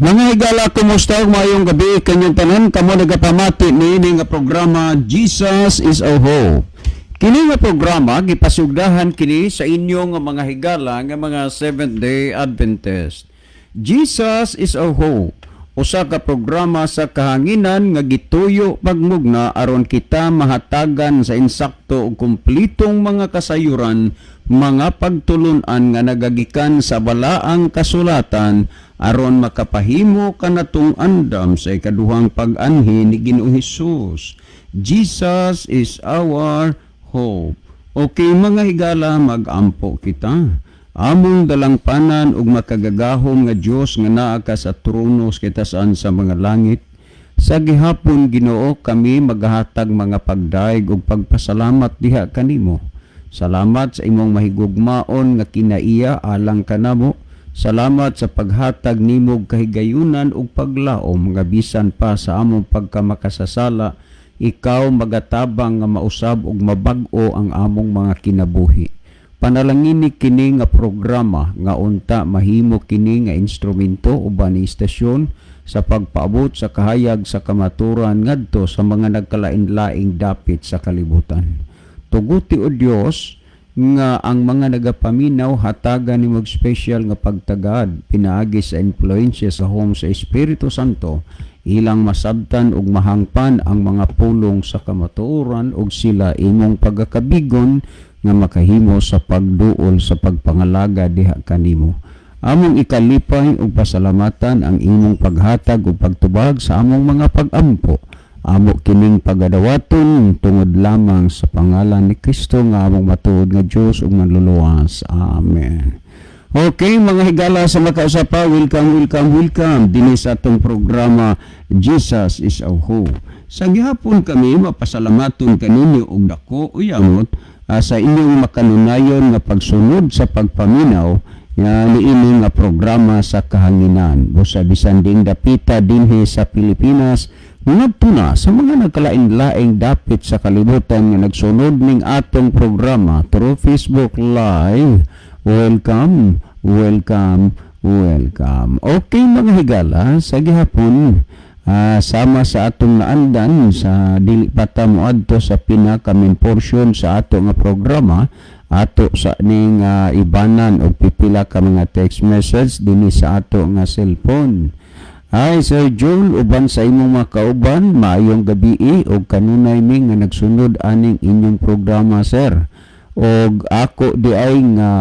Mga higala, kumusta? Maayong gabi kanyang tanan kamo nagapamati niini nga programa, Jesus is Our Hope. Kini nga programa gipasugdahan kini sa inyong nga mga higala nga mga Seventh Day Adventist. Jesus is Our Hope. Usa ka programa sa kahanginan nga gituyo pagmugna aron kita mahatagan sa insakto ug kumplitong mga kasayuran, mga pagtulunan nga nagagikan sa balaang kasulatan aron makapahimo kanatong andam sa ikaduhang pag-anhi ni Ginoong Hesus. Jesus is our hope. Okay, mga higala, mag-ampo kita. Among dalangpanan ug makagagahom nga Dios nga naa ka sa trono sa kitasan sa mga langit. Sa gihapon, Ginoo, kami magahatag mga pagdayeg ug pagpasalamat diha kanimo. Salamat sa imong mahigugmaon nga kinaiya alang kanamo. Salamat sa paghatag nimo kahigayunan ug paglaom nga bisan pa sa among pagkamakasasala, ikaw magatabang nga mausab ug mabag-o ang among mga kinabuhi. Panalangini kini nga programa nga unta mahimo kini nga instrumento uban ni istasyon sa pagpaabot sa kahayag sa kamaturan ngadto sa mga nagkalain-laing dapit sa kalibutan. Tuguti, o Dios, nga ang mga nagapaminaw hatagan nimo og special nga pagtagad pinaagi sa impluwensya sa gahom sa Espiritu Santo, ilang masabtan ug mahangpan ang mga pulong sa kamatuoran ug sila imong pagakabigon nga makahimo sa pagduol sa pagpangalaga diha kanimo. Among ikalipay ug pasalamatan ang imong paghatag ug pagtubag sa among mga pag-ampo. Amo kining pagadawaton tungod lamang sa pangalan ni Kristo nga among matuod nga Dios ug manluluwas. Amen. Okay, mga higala sa makausapa, welcome, welcome, welcome dinhi sa atong programa, Jesus is Our Hope. Sa gihapon kami mapasalamaton kaninyo og dako uyamot sa inyong makanunayon nga pagsunod sa pagpaminaw nga niini nga programa sa kahanginan. Busa bisan ding dapita dinhi sa Pilipinas ngadto na sa mga nagkalain-laing dapit sa kalibutan nga nagsunod ning atong programa through Facebook Live. Welcome, welcome, welcome. Okay, mga higala, sa gihapon, sama sa atong naandan sa dili pa ta moadto sa pinaka main portion sa ato nga programa, ato sa ning ibanan og pipila ka mga text message dinhi sa ato nga cellphone. Hi, Sir Joel, uban sa imong mga kauban, maayong gabi og kanunay mi nga nagsunod aning inyong programa, sir. Og ako di ay nga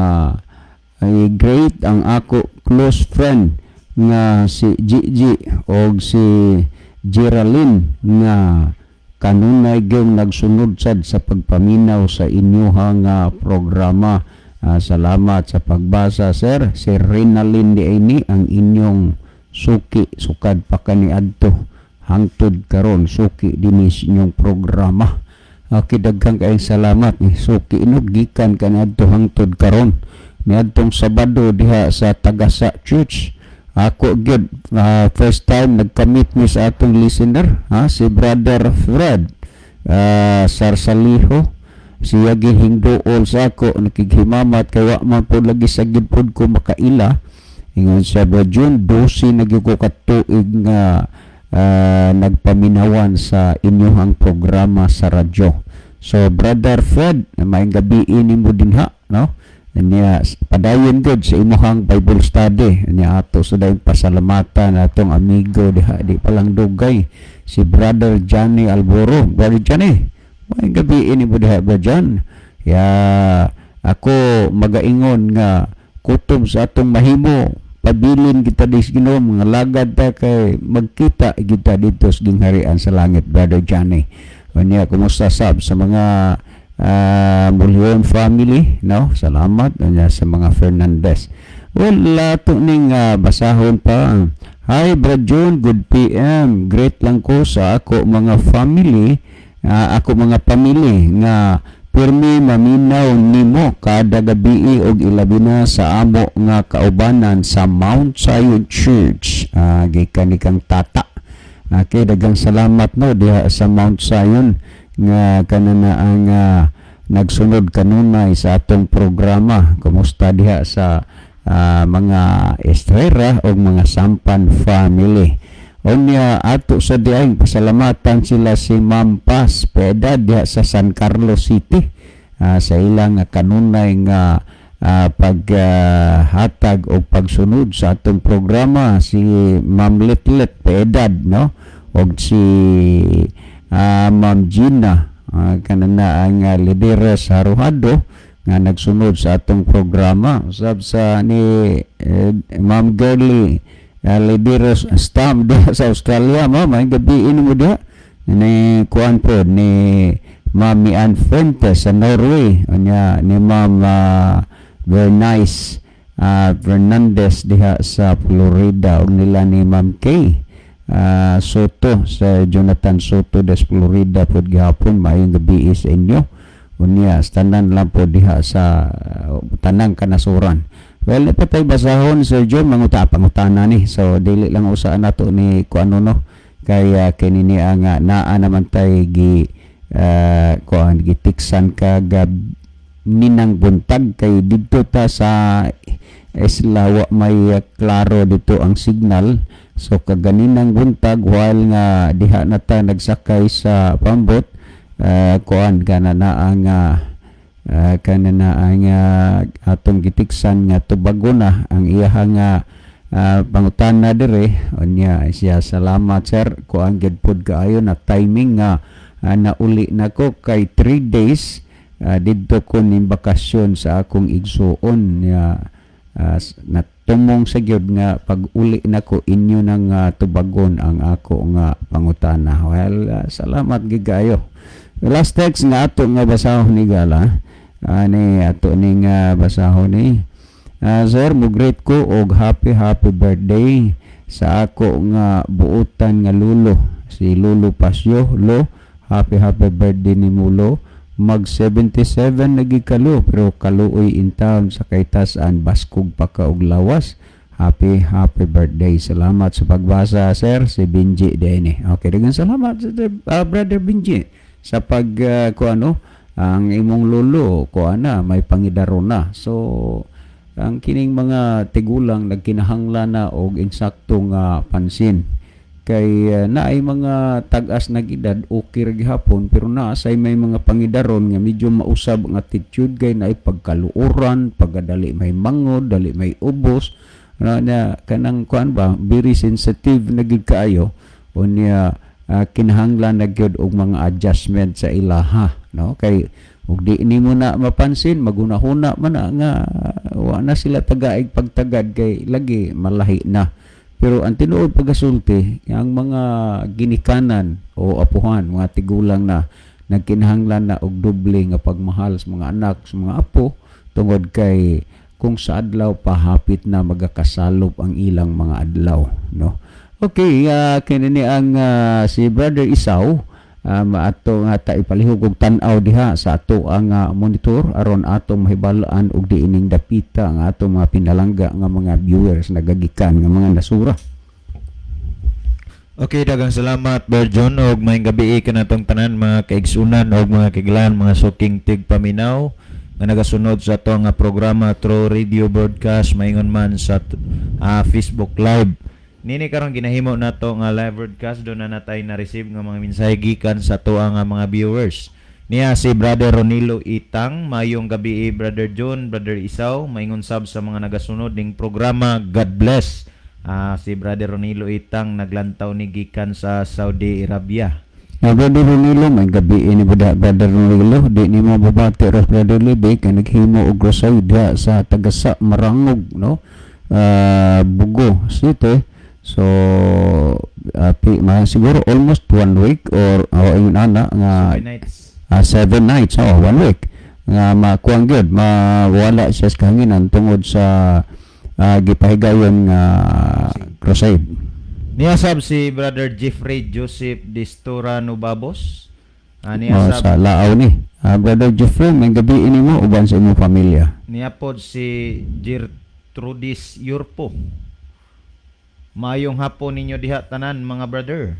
ay great ang ako close friend nga si Gigi og si Geraldine nga kanunay gyud nagsunod sad sa pagpaminaw sa inyuha nga programa. Salamat sa pagbasa, sir. Si Renalyn di ay ni ang inyong suki sukad pa kaniadto hangtod karon, suki dinhi sa inyong programa. Okay, daghang kayong salamat ni suki inog gikan kaniadto hangtod karon. Niadtong Sabado diha sa Tagasa Church, ako gyud first time nagka-meet mi sa atong listener, ha, si Brother Fred Sarsaliho. Siya gihingduol sa ako, nakighimamat kay wa man pud lagi sa gid pud ko makaila. Ingon siya, "Bro June, 12 na gyud ko katuig nga nagpaminawan sa inyong programa sa radyo." So Brother Fred, maayong gabi nimo dinha, no? Niya padayon gud sa imuhang Bible study. Niya ato sa dayon pasalamatan atong amigo diha, di pa lang dugay, si Brother Johnny Alboro. Brother Johnny, maayong gabi nimo diha, Brother John. Ya ako magaingon nga kutob sa atong mahimo, pabilin kita di sa Ginoo, mga lagad ta kay magkita kita dito sa gingharian sa langit, Brother Johnny. Unya, kumusta sab sa mga Mulyon family, no? Salamat unya sa mga Fernandez. Well, ato ning basahon pa. Hi, Brad John, good PM. Great lang ko sa ako mga family, ako mga pamilya nga pirmi maminaw nimo kada gabi og ilabi na sa amo nga kaubanan sa Mount Zion Church. Gikan ni kang Tata. Okay, daghang salamat, no, diha sa Mount Zion nga kanana ang nagsunod kanunay sa atong programa. Kumusta diha sa Mga Estrera o mga Sampan family. Unya ato sa diay pasalamatan sila si Ma'am Paz Peda diha sa San Carlos City sa ilang kanunay nga paghatag o pagsunod sa atong programa, si Ma'am Litlit Pedad, no, og si Ma'am Gina, kanana ang lider sa Ruhado nga nagsunod sa atong programa, usab sa ni Ma'am Girly, lider staff diha sa Australia. Ma'am, ay gabi mo diha ni kuan po ni Mami Ann Fuentes sa Norway, unya ni Ma'am Bernice Fernandez diha sa Florida, ug nila ni Ma'am Kay Soto sa Jonathan Soto des Florida pod gihapon. Maayong gabi sa inyo. Unya tanan lang po diha sa tanang kanasuran. Well, patay basahon, Sir John, manguta pangutana ni, so dili lang usa nato ni kuano, no, kay kini ni ang naa naman tay gi kuan gitiksan kag ninang buntag kay didto ta sa isla, wa may klaro dito ang signal. So kaganinang buntag, while nga diha na ta nagsakay sa pambot, kuan kana na ang kana na ang atong gitiksan nga tubago na ang iyahang pangutana dire. Unya siya, "Salamat, sir, kuan gyud pod kaayo na timing nga nauli nako kay 3 days didto ko ning bakasyon sa akong igsuon nga natumong sa gyud nga pag uli nako inyo nang tubagon ang ako nga pangutana." Well, salamat gid kaayo. Last text nga ato nga basahon ni gala ani ato ning basahon ni "Sir, mo-greet ko og happy happy birthday sa ako nga buotan nga lulo, si Lolo Pasyo. Lo, happy happy birthday ni Mulo. Mag 77 na gid ka, Lo, pero kaluoy in town sa kaytas-an, baskog pa ka og lawas. Happy happy birthday. Salamat sa pagbasa, sir." Si Benji dini. Okay, daghang salamat, Brother Benji, sa pag kuano ang imong lolo kuan na may pangidaron na. So ang kining mga tigulang nagkinahanglan na og insakto nga pansin kay naay mga tag-as nag edad, okay ra gihapon, pero naa say may mga pangidaron nga medyo mausab ang attitude kay naay pagkaluoran, pagkadali may mangod, dali may ubos na kanang kuan ba, very sensitive na gid kaayo. Unya kinahanglan na gyud og mga adjustment sa ilaha, no, kay ug di nimo na mapansin, magunahuna man na nga wa na sila tagaig pagtagad kay lagi malahi na. Pero ang tinuod pagasulti, ang mga ginikanan o apuhan, mga tigulang na, nagkinahanglan na og doble nga pagmahal sa mga anak, sa mga apo, tungod kay kung sa adlaw pa hapit na magakasalop ang ilang mga adlaw, no. Okay, kini ni ang si Brother Isaw, ato nga ta ipalihog og tan-aw diha sa ato ang monitor aron ato mahibal-an og diining dapita ang ato mga pinalangga nga mga viewers nagagikan nga mga nasura. Okay, daghang salamat, Berjon, og maayong gabi kanatong tanan mga kaigsunan og mga kaiglan, mga suking tigpaminaw nga nagasunod sa ato nga programa through radio broadcast maingon man sa Facebook Live. Nini karon ginahimo nato nga live broadcast, do na natay na receive nga mga mensahe gikan sa ato nga mga viewers. Niya si Brother Ronilo Itang, "Mayong gabi, Brother John, Brother Isaw, maingon sab sa mga nagasunod ning programa, God bless." Si Brother Ronilo Itang naglantaw ni gikan sa Saudi Arabia. Na Brother Ronilo, may gabi ini buda, Brother Ronilo, di nimo mabati ros Brother Libe kay naghimo og crusade diha sa Tagasa, Marangog, no? Bugo City. So siguro almost one week or oh, ingon ana nga 7 nights. 7 nights, oh, one week nga makuang gyud mawala siya sa kahanginan tungod sa gipahigayon nga crusade. Niya sab si Brother Jeffrey Joseph Distura Nubabos. Niya Oh, sab sa Laaw ni. Brother Jeffrey, may gabi ini mo uban sa imong pamilya. Niya pod si Gertrudis Yurpo. "Mayong hapon ninyo diha tanan, mga brother."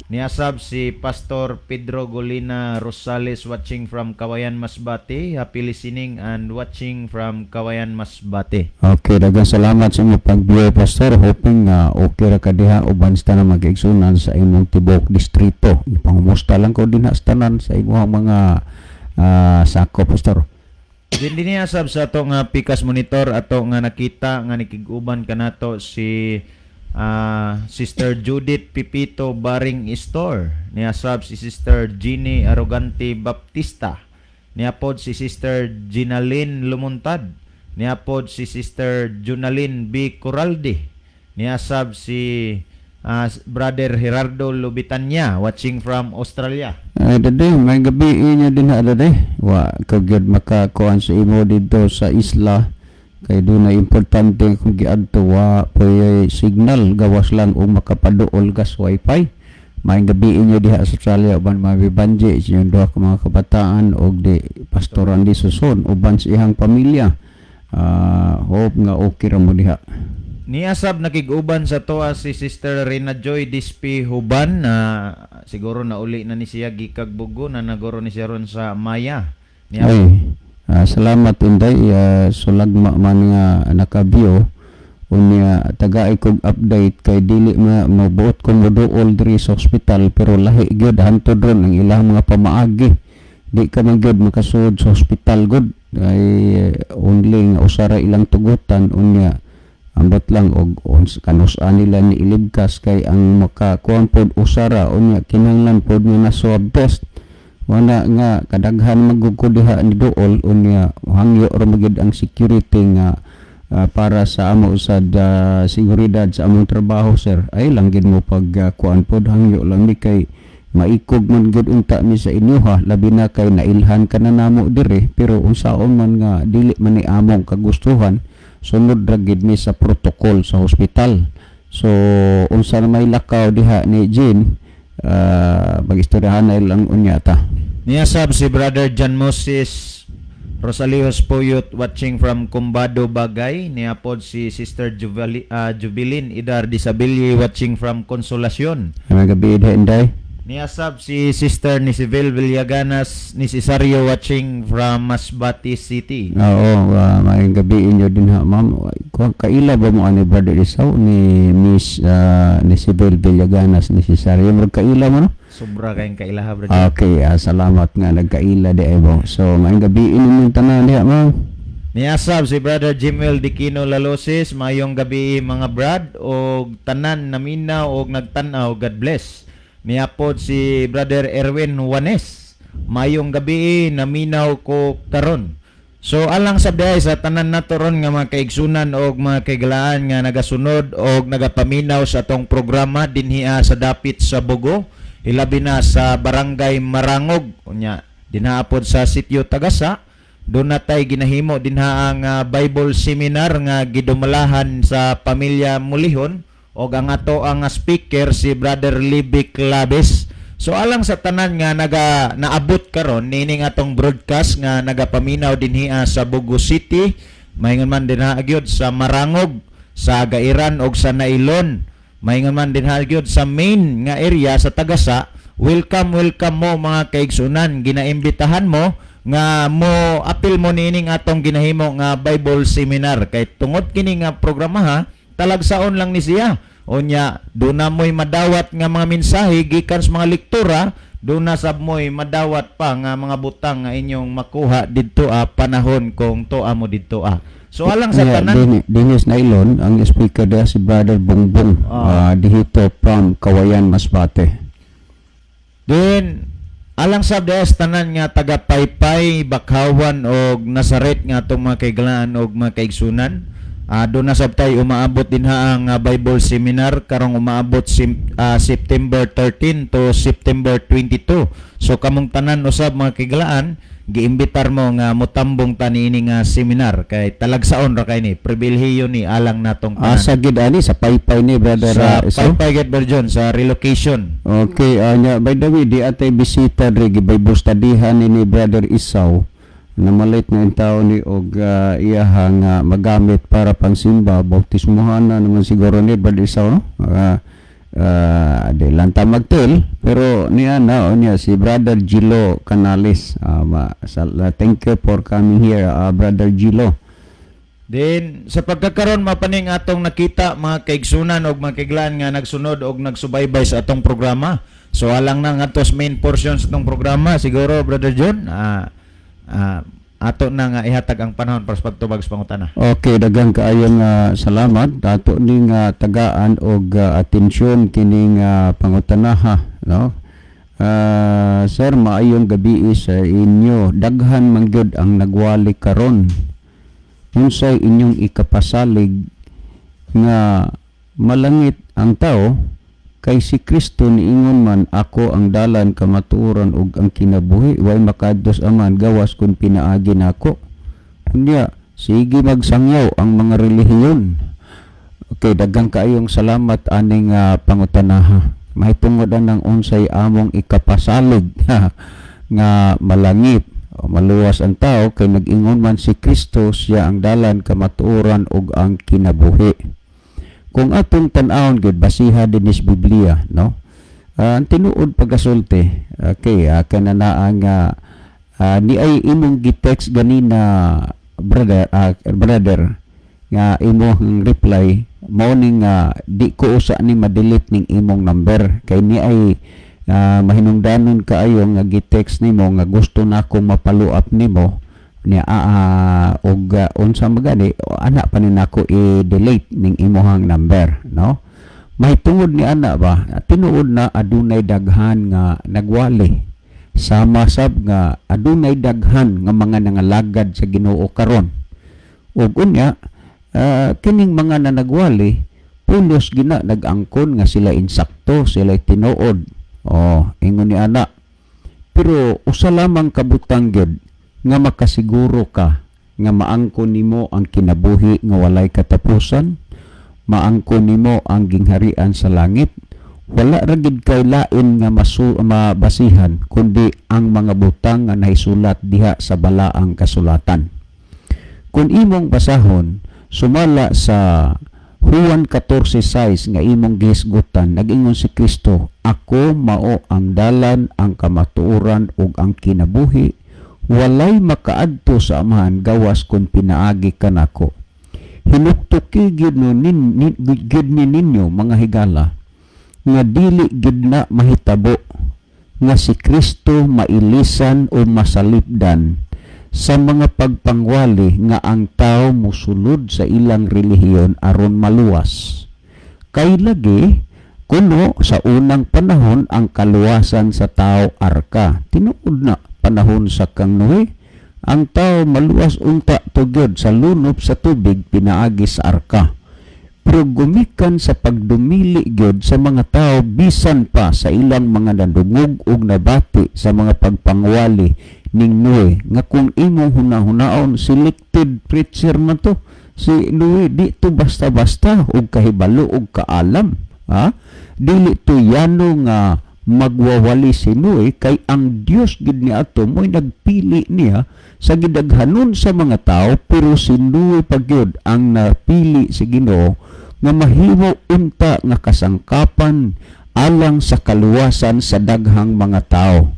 Niasab si Pastor Pedro Golina Rosales, watching from Kawayan, Masbate. Happy listening and watching from Kawayan, Masbate. Okay, daghang salamat sa imong pag-view, Pastor. Hoping nga okay ra ka diha uban sa tanang mga sa imong tibuok distrito. Ipangumusta lang ko dinha sa tanan sa imong mga sakop, Pastor. Din din niasab sa ato nga Pikas monitor, ato nga nakita nga nikig-uban kanato si Sister Judith Pipito Baring Store. Niasab si Sister Jeannie Arrogante Baptista. Niapod si Sister Ginalyn Lumuntad. Niapod si Sister Junalyn B. Coralde. Niasab si Brother Gerardo Lubitanya, watching from Australia. Ay, dade, maayong gabii niya dinha, dade. Wa ka gyud makakuan sa imo dito sa isla kay doon na importante kung giadto, wa poy signal, gawas lang og makapaduol kas wifi. Maayong gabii niyo diha sa Australia uban mga Banji sa inyong duha ka mga kabataan og di Pastor Andy Suson uban sa iyang pamilya. Hope nga okay ra mo diha. Niasab nakig-uban sa toa si Sister Rina Joy Dispi Huban na siguro na uli na ni siya gikag Bugo na nagoro ni siya ron sa Maya. Niya Ay, salamat, Inday, sulagma man nga nakabiyo. Unya tagay kog update kay dili ma mabuot ko moduol diri sa ospital, pero lahi gyud hantod ron ang ilang mga pamaagi. Di ka man gyud makasuod sa ospital gud ay only nga usa ra ilang tugutan. Unya ambot lang og kanus-a nila ni ilibkas kay ang makakuan pod usa ra. Unya kinahanglan pod nga na swab test. Wala nga kadaghan magugko diha ni duol. Unya hangyo ra magid ang security nga para sa amo sad seguridad sa among trabaho, sir, ay lang gid mo pag kuan pod, hangyo lang ni kay maikog man gud unta mi sa inyo ha, labi na kay nailhan ka na namo dire. Pero unsaon man nga dili man ni among kagustuhan, sunod ra gid mi sa protocol sa hospital. So unsa na may lakaw diha ni Jean, mag-istoryahan na lang unya ta. Niasab si Brother John Moses Rosalios Puyot, watching from Combado, Bagay. Niapod si Sister Jubilin Idar Disabilie, watching from Consolacion. Maayong gabii diha, Inday. Niasab si Sister Nisibel Villaganas Necesario, watching from Masbate City. Oo, maayong gabii inyo din ha, ma'am. Kaila ba mo ani, Brother Isaw, ni Miss Nisibel Villaganas Necesario? Murag kaila mo, no? Sobra kayong kailaha, brother. Okay, salamat nga nagkaila di ay mo. So, maayong gabii ninyong tanan diha, ma'am. Niasab si Brother Jimuel Dikino Lalosis, "Mayong gabi mga brad og tanan naminaw og nagtan-aw, God bless." Niapod si Brother Erwin Juanes, "Mayong gabi, naminaw ko karon." So alang sa diay sa tanan nato ron nga mga kaigsunan og mga kaigalaan nga nagasunod og nagapaminaw sa atong programa dinhi sa dapit sa Bogo, hilabi na sa Barangay Marangog, unya dinha pod sa Sitio Tagasa, doon na tay ginahimo dinha ang Bible seminar nga gidumalahan sa pamilya Mulihon og ang ato ang speaker si Brother Libby Claves. So alang sa tanan nga naga naabot karon nining atong broadcast nga nagapaminaw dinhi sa Bogo City, maingon man dinha gyud sa Marangog, sa Gairan og sa Nailon, maingon man dinha gyud sa main nga area sa Tagasa, welcome, welcome mo mga kaigsunan. Ginaimbitahan mo nga mo apil mo niining atong ginahimo nga Bible seminar kay tungod kini nga programa ha, talagsaon lang ni siya. Unya duna mo'y madawat nga mga mensahe gikan sa mga lektura, duna sab mo'y madawat pa nga mga butang nga inyong makuha didto panahon kung tuwa mo didto. So alang sa Yeah, tanan Dinis Nailon, ang speaker diha si Brother Bongbong dihito from Kawayan, Masbate. Then alang sa DS tanan nga taga Paypay, Bakhawan og Nazaret nga atong mga kaiglaan og mga kaigsunan. Doon na sab tay umaabot din ha ang Bible seminar karong umaabot September 13 to September 22. So kamong tanan usab mga kaiglaan, giimbitar mo nga motambong ta niini nga seminar kay talagsaon ra kay ni pribilehiyo ni alang natong tanan. Asa gid ani sa Paypay ni Brother Sa Isaw? Paypay get version sa relocation. Okay, nya by the way, di atay bisita diri, Bible studyhan ni Brother Isaw. Namalit na tao ni og iyahang magamit para pangsimba, bautismohan na naman siguro ni Brother Isaw, no? Di lang ta magtil, pero niya na niya si Brother Gilo Canales. Thank you for coming here, Brother Gilo. Then sa pagkakaron mapaning atong nakita, mga kaigsunan og mga kaiglaan nga nagsunod og nagsubaybay sa atong programa. So alang na ngadto sa main portion sa atong programa siguro, Brother John, ato na nga ihatag ang panahon para sa pagtubag sa pangutana. Okay, daghang kaayong salamat. Ato ning tagaan og atensyon kining pangutanaha, no? Sir, maayong gabi sa inyo. Daghan man gyud ang nagwali karon. Unsay inyong ikapasalig nga malangit ang tao kay si Kristo niingon man, "Ako ang dalan, kamatuoran ug ang kinabuhi, way makaadto sa Amahan gawas kun pinaagi nako"? Unya sige magsangyaw ang mga relihiyon. Okay, daghang kaayong salamat aning pangutanaha. Mahitungod anang unsay among ikapasalig nga malangit o maluwas ang tao kay nag-ingon man si Kristo, siya ang dalan, kamatuoran ug ang kinabuhi. Kung atong tan-awon gyud, basiha dinhi sa Biblia, no? Ang tinuod pagasulti, okay, kanana ang ni ay imong gi-text ganina, brother, brother nga imong reply mao ning di ko usa ni ma-delete ning imong number kay ni ay mahinungdanon kaayo nga gi-text nimo nga gusto na akong ma-follow up nimo niya og unsa magani ana pa ni nako i-delete ning imuhang number, no? Mahitungod ni ana ba, tinuod na adunay daghan nga nagwali, sama sab nga adunay daghan nga mga nangalagad sa Ginoo karon. Ug unya kining mga nanagwali, pulos gina nag-angkon nga sila insakto, sila tinuod. Oh, ingon ni ana. Pero usa lamang kabutang gyud nga makasiguro ka nga maangkon nimo ang kinabuhi nga walay katapusan, maangkon nimo ang gingharian sa langit, wala ra gid kay lain nga mabasihan kundi ang mga butang nga nahisulat diha sa balaang kasulatan. Kung imong basahon sumala sa Juan 14:6 nga imong gihisgutan, nag-ingon si Kristo, "Ako mao ang dalan, ang kamatuoran ug ang kinabuhi. Walay makaadto sa Amahan gawas kun pinaagi kanako." Hinuktuki gyud no gyud ni ninyo, mga higala, nga dili gyud na mahitabo nga si Kristo mailisan o masalipdan sa mga pagpangwali nga ang tao musulod sa ilang relihiyon aron maluwas. Kay lagi kuno sa unang panahon ang kaluwasan sa tao arka. Tinuod na panahon sa kang Noe, ang tao maluwas unta tugyod sa lunop sa tubig pinaagi sa arka. Pero gumikan sa pagdumili gyud sa mga tao bisan pa sa ilang mga nadungog ug nabati sa mga pagpangwali ning Noe, nga kung imong hunahunaon, selected preacher man to si Noe, di to basta-basta og kahibalo og kaalam, ha? Dili to yano nga magwawali si Noe kay ang Dios gid ni ato mo'y nagpili niya sa gidaghanon sa mga tao, pero si Noe pa gyud ang napili si Ginoo nga mahimo unta nga kasangkapan alang sa kaluwasan sa daghang mga tao.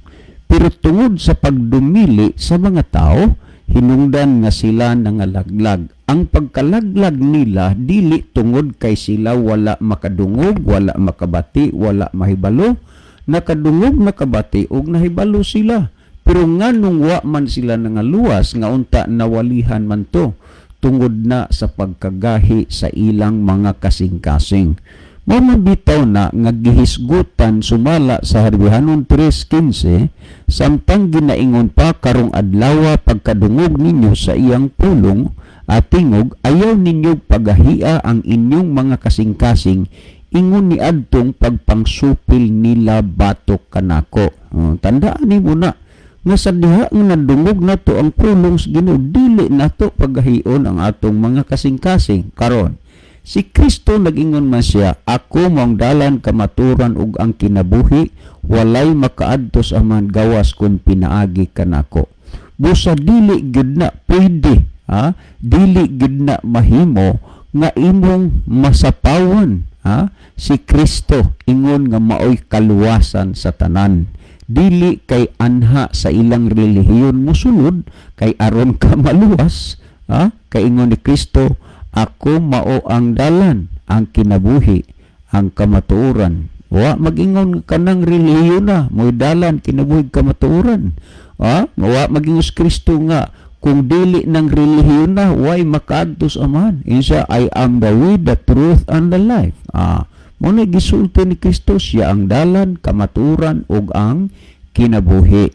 Pero tungod sa pagdumili sa mga tao, hinungdan nga sila nangalaglag. Ang pagkalaglag nila dili tungod kay sila wala makadungog, wala makabati, wala mahibalo. Nakadungog, nakabati ug nahibalo sila. Pero nganong wa man sila nangaluwas, nga unta nawalihan man to tungod na sa pagkagahi sa ilang mga kasing-kasing. Mao man bitaw na nga gihisgutan sumala sa Herbihanon 3:15, "Samtang ginaingon pa karong adlawa, pagkadungog ninyo sa iyang pulong at tingog, ayaw ninyo pagahia ang inyong mga kasing-kasing ingon ni adtong pagpangsupil nila batok kanako." Oh, tandaan nimo na nga sa diha nga nadungog nato ang pulong sa Ginoo, dili nato pagahion ang atong mga kasing-kasing. Karon, si Kristo nag-ingon man siya, "Ako mao ang dalan, kamaturan ug ang kinabuhi, walay makaadto sa Amahan gawas kun pinaagi kanako." Busa dili gyud na pwede, ha? Dili gyud na mahimo nga imong masapawan, ha? Ha? Si Kristo ingon nga maoy kaluwasan sa tanan. Dili kay anha sa ilang relihiyon mosulod kay aron ka maluwas, ha? Kay ingon ni Kristo, "Ako mao ang dalan, ang kinabuhi, ang kamatuoran." Wa magingon kanang relihiyon na mo'y dalan, kinabuhi, kamatuoran. Ha? Wa magingon si Kristo nga kung dili ng relihiyon na way makaadto sa Amahan. Insa, "I am the way, the truth, and the life." Ah, mao na gisulti ni Kristo, siya ang dalan, kamatuoran ug ang kinabuhi.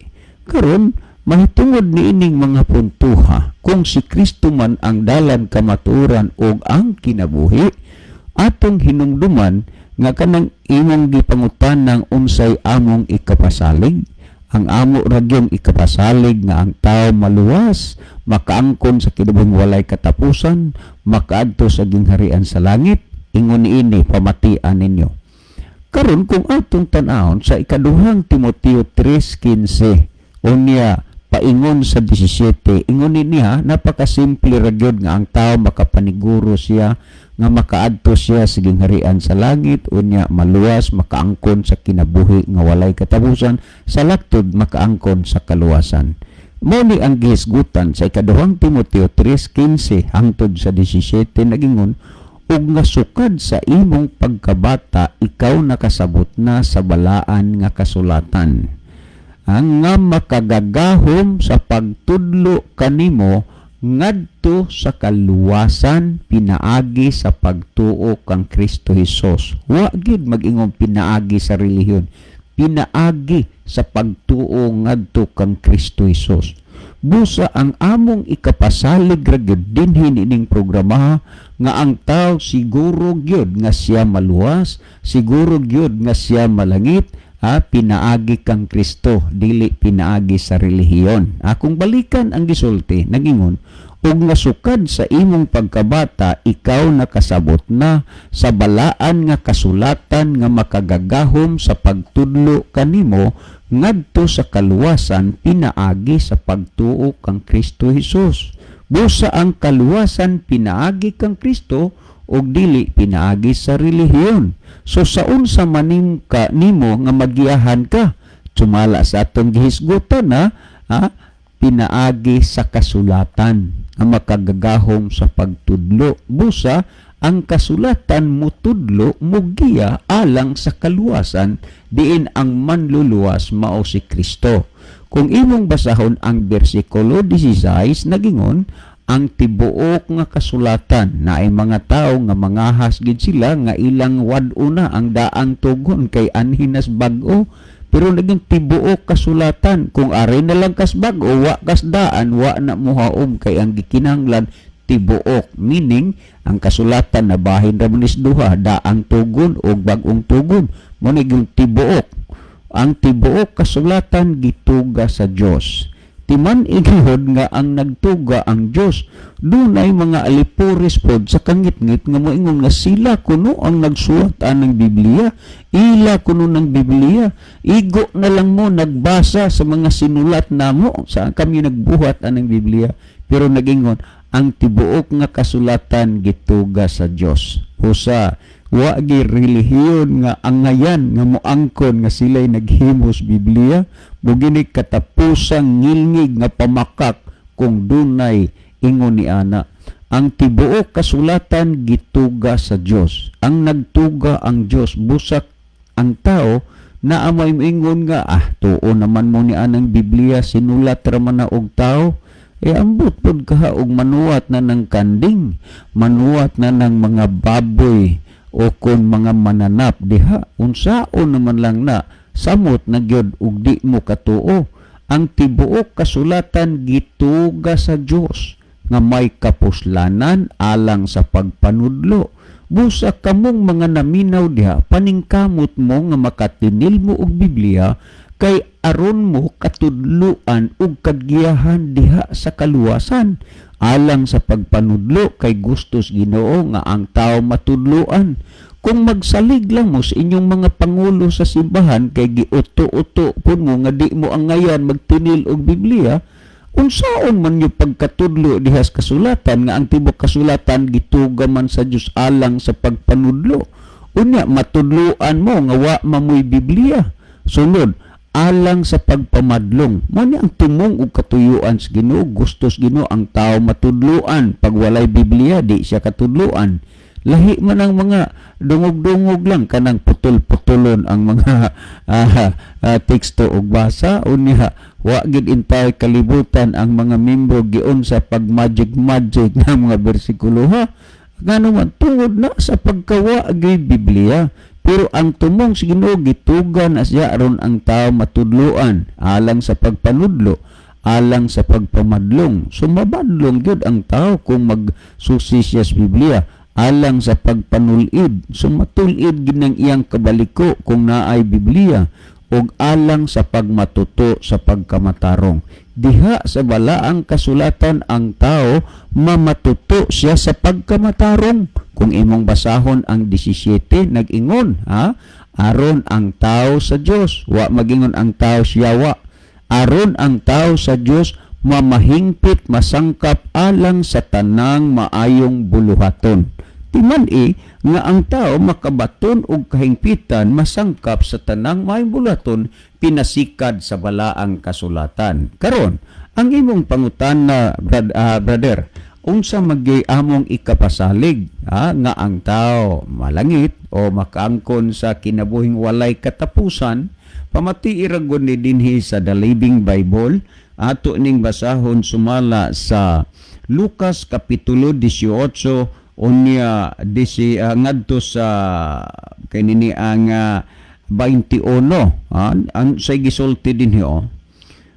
Karon, mahitungod niining mga puntuha, kung si Kristo man ang dalan, kamatuoran ug ang kinabuhi, atong hinumduman nga kanang imong gipangutan unsay among ikapasalig, ang amo ra gyung ikapasalig nga ang tao maluwas, makaangkon sa kinabuhing walay katapusan, makaadto sa gingharian sa langit. Ingon niini, pamatian ninyo. Karon, kung atong tan-awon sa Ikaduhang Timoteo 3:15 unya paingon sa 17, ingon ni niya, napakasimple ra gyud nga ang tao makapaniguro siya nga makaadto siya sa gingharian sa langit, unya maluwas, makaangkon sa kinabuhi nga walay katapusan, sa laktod makaangkon sa kaluwasan. Mao ni ang gihisgutan sa Ikaduhang Timoteo 3:15 hangtod sa 17, nagingon, "Ug nga sukad sa imong pagkabata ikaw nakasabot na sa balaan nga kasulatan, ang nga makagagahom sa pagtudlo kanimo ngadto sa kaluwasan pinaagi sa pagtuo kang Kristo Hesus." Wa gid mag-ingon pinaagi sa relihiyon, pinaagi sa pagtuo ngadto kang Kristo Hesus. Busa ang among ikapasalig ra gyud dinhi niining programa nga ang tao siguro gyud nga siya maluwas, siguro gyud nga siya malangit, ha, pinaagi kang Kristo, dili pinaagi sa relihiyon. Akong balikan ang gisulti, nagingon, "Ug nga sukad sa imong pagkabata ikaw nakasabot na sa balaan nga kasulatan nga makagagahom sa pagtudlo kanimo ngadto sa kaluwasan pinaagi sa pagtuo kang Kristo Hesus." Busa ang kaluwasan pinaagi kang Kristo ug dili pinaagi sa relihiyon. So sa unsa maning ka nimo nga magiyahan ka, sumala sa atong gihisgutan na, ha, pinaagi sa kasulatan nga makagagahom sa pagtudlo. Busa ang kasulatan mutudlo, mugiya alang sa kaluwasan, diin ang manluluwas mao si Kristo. Kung imong basahon ang bersikulo 16, nagingon, "Ang tibuok nga kasulatan." Naay mga tao nga mangahas gid sila nga ilang wad-o na ang daang tugon kay anhin nas bag-o, pero naging tibuok kasulatan, kung ari na lang kas bag-o, wa kas daan, wa na muhaom, kay ang gikinahanglan tibuok, meaning ang kasulatan na bahin ra man is duha, daang tugon o bag-ong tugon. Mo ni yung tibuok. Ang tibuok kasulatan gituga sa Dios. Timan igihod nga ang nagtuga ang Dios. Dunay mga alipores pod sa kangitngit nga moingon nga sila kuno ang nagsuwat anang Biblia, ila kuno ng Biblia, igo na lang mo nagbasa sa mga sinulat namo sa kami nagbuhat anang Biblia. Pero nagingon, ang tibuok nga kasulatan gituga sa Dios. Usa wa gi relihiyon nga angayan nga moangkon nga sila'y naghimos Biblia. Mugini katapusang ngilngig nga pamakak kung dunay ingon ni ana. Ang tibuok kasulatan gituga sa Dios. Ang nagtuga ang Dios. Busak ang tao na amay moingon nga, "Ah, tuo naman mo ni anang Biblia, sinulat ra man na og tao." Eh, ambot pod ka og manuwat na ng kanding, manuwat na ng mga baboy o kon mga mananap diha, unsaon naman lang na, samot na gyud og di mo katuo. Ang tibuok kasulatan gituga sa Dios nga may kapuslanan alang sa pagpanudlo. Busa kamong mga naminaw diha, paningkamot mo nga makatinil mo og Biblia kay aron mo katudluan ug kagiyahan diha sa kaluwasan alang sa pagpanudlo, kay gustos Ginoo nga ang tao matudluan. Kung magsalig lang mo sa inyong mga pangulo sa simbahan kay giuto-uto pud mo nga di mo angayan magtinil og Biblia, unsaon man yung pagkatudlo diha sa kasulatan nga ang tibok kasulatan gituga man sa Dios alang sa pagpanudlo? Unya matudloan mo nga wa mamoy Biblia. Sunod, alang sa pagpamadlong. Mo ni ang tumong ug katuyuan sa Ginoo, gusto sa Ginoo ang tao matudloan. Pag walay Biblia, di siya katudloan. Lahi man ang mga dungog-dungog lang, kanang putol-putulon ang mga teksto ug basa. Unya wa gid intay kalibutan ang mga membro giun sa pag-magic-magic ng mga bersikulo, ha. Ngano man? Tungod na sa pagkawa gay Biblia. Pero ang tumong sa Ginoo, gitugan na siya aron ang tao matudloan, alang sa pagpanudlo, alang sa pagpamadlong. So mabadlong gyud ang tao kung magsusi siya sa Biblia. Alang sa pagpanulid. So matulid gid ng iyang kabaliko kung naay Biblia, ug alang sa pagmatuto sa pagkamatarong. Diha sa balaang kasulatan ang tao mamatuto siya sa pagkamatarong. Kung imong basahon ang 17, nag-ingon, ha, aron ang tao sa Dios, wa magingon ang tao siya wa. Aron ang tao sa Dios mamahingpit, masangkap alang sa tanang maayong buluhaton. Timan e nga ang tao makabaton og kahingpitan, masangkap sa tanang maayong buluhaton pinasikad sa balaang kasulatan. Karon, ang imong pangutana, brother, unsa magyay among ikapasalig, ha, nga ang tao malangit o makaangkon sa kinabuhing walay katapusan? Pamati ra gud ni dinhi sa The Living Bible. Ato ning basahon sumala sa Lucas kapitulo 18, unya disi ngadto sa kay nini ang 21, ha. Ang say gisulti dinhi, oh.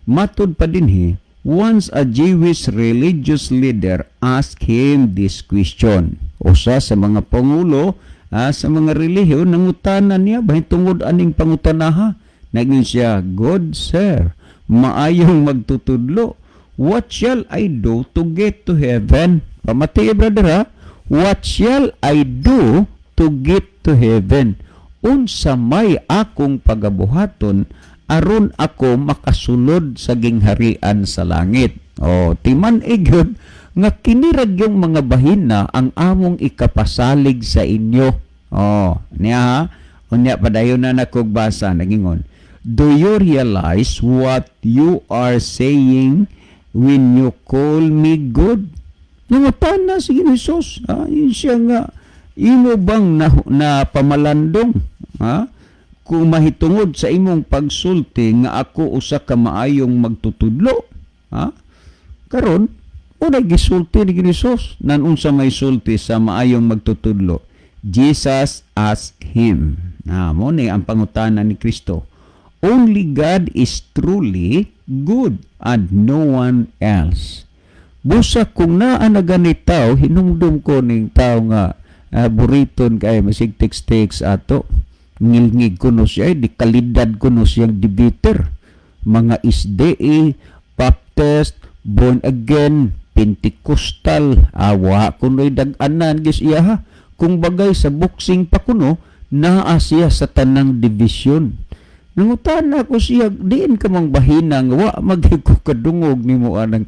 Matud pa dinhi, once a Jewish religious leader asked him this question. Usa sa mga pangulo sa mga relihiyon, nangutana niya bahintungod aning pangutanaha. Naging siya, "Good sir, maayong magtutudlo, what shall I do to get to heaven?" Pamati, brother, ha? What shall I do to get to heaven? Unsa may akong pagabuhaton aron ako makasulod sa gingharian sa langit? O, timan gyud nga kini ra yung mga bahina ang among ikapasalig sa inyo. O, niya ha? Unya padayon na nakog basa, nagingon. "Do you realize what you are saying when you call me good?" Nangutana si Ginoong Hesus. Ha? Yun siya nga, imo bang na pamalandong? Ha? Kung mahitungod sa imong pagsulti nga ako usa ka maayong magtutudlo. Ha? Karon, unay gisulti ni Ginoong Hesus nan unsa may sulti sa maayong magtutudlo. Jesus asked him. Na mo ni ang pangutana ni Kristo. "Only God is truly good and no one else." Busa kung naa na gani tao, hinumdum ko ning tao nga buriton kay masig text ato. Ngilngig kuno siya, di kalidad kuno siyang debater. Mga SDA, Baptist, born again, Pentecostal, awa kuno'y dag-anan gis iya, ha. Kung bagay sa boxing pa kuno, naa siya sa tanang division. Nangutana ko siya, diin ka mang bahina nga wa magyud ko kadungog nimo anang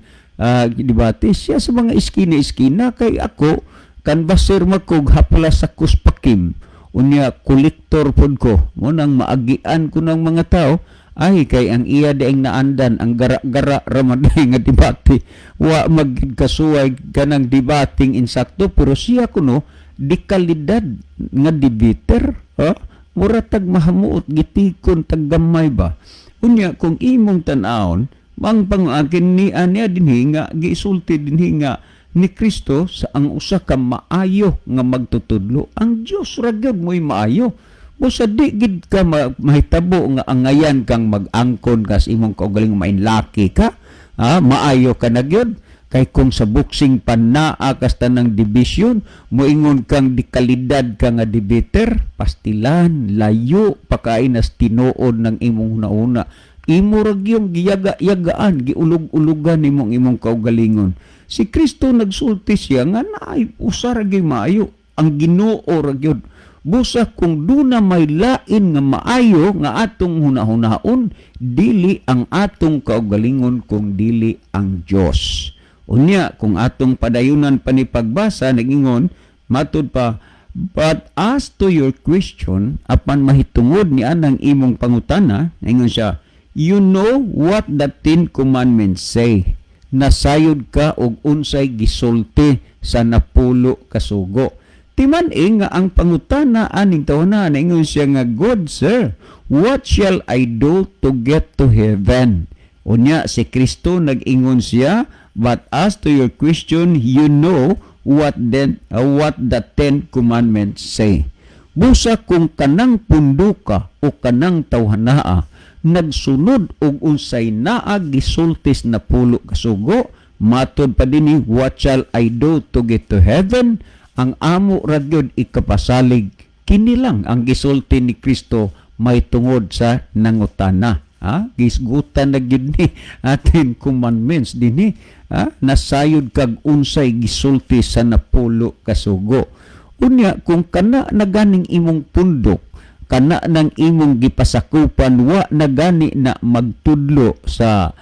debate siya sa mga iskina-iskina, kay ako kanbaser makog hapla sa kuspakim, unya kolektor pod ko mo nang maagian ko ng mga tao. Ay, kay ang iya dieng naandan ang gara-gara ramaday nga debate, wa magyud kasuway kanang debating insakto, pero siya kuno di kalidad nga debater, ha. Mura tag mahamuot, gitikon tag gamay ba. Unya kung imong tan-awon ang pangakin ni anya dinhi nga gisulti dinhi nga ni Kristo sa ang usa ka maayo nga magtutudlo, ang Dios ra gyud mo'y maayo. Busa di gid ka mahitabo nga angayan kang mag-angkon ka sa imong kaugaling, mainlaki ka, ha, maayo ka na gyud. Kay kung sa boxing pa naa kas tanang division, moingon kang di kalidad ka nga debater, pastilan, layo pa kay nas tinuod ng imong nauna. Imo ra gyung giyaga-yagaan, giulog-ulugan nimong imong kaugalingon. Si Kristo nagsulti siya nga naay usa ra gyud maayo, ang Ginoo ra gyud. Busa kung duna may lain nga maayo nga atong hunahunahon, dili ang atong kaugalingon kung dili ang Dios. Unya kung atong padayunan pa ni pagbasa, nagingon matud pa, But as to your question, apan mahitungod ni anang imong pangutana, ingon siya, you know what the Ten Commandments say. Nasayod ka og unsay gisulti sa napulo kasugo. Timan-i nga ang pangutana aning tawhana, ingon siya nga, "Good sir, what shall I do to get to heaven?" Unya si Kristo nag-ingon siya, "But as to your question, you know what the Ten Commandments say." Busa kung kanang punduka o kanang tawhanaa nagsunod og unsay naa gisulti sa napulo kasugo, matod pa dinhi, "What shall I do to get to heaven?" Ang amo ra gyud ikapasalig, kini lang ang gisulti ni Kristo may tungod sa nangutana. Ha? Gisgutan na gyud ni atin commandments dinhi. Ha? Nasayod kag unsay gisulti sa napulo kasugo. Unya kung kana na ganing imong pundok, kana nang imong gipasakupan, wa na gani na magtudlo sa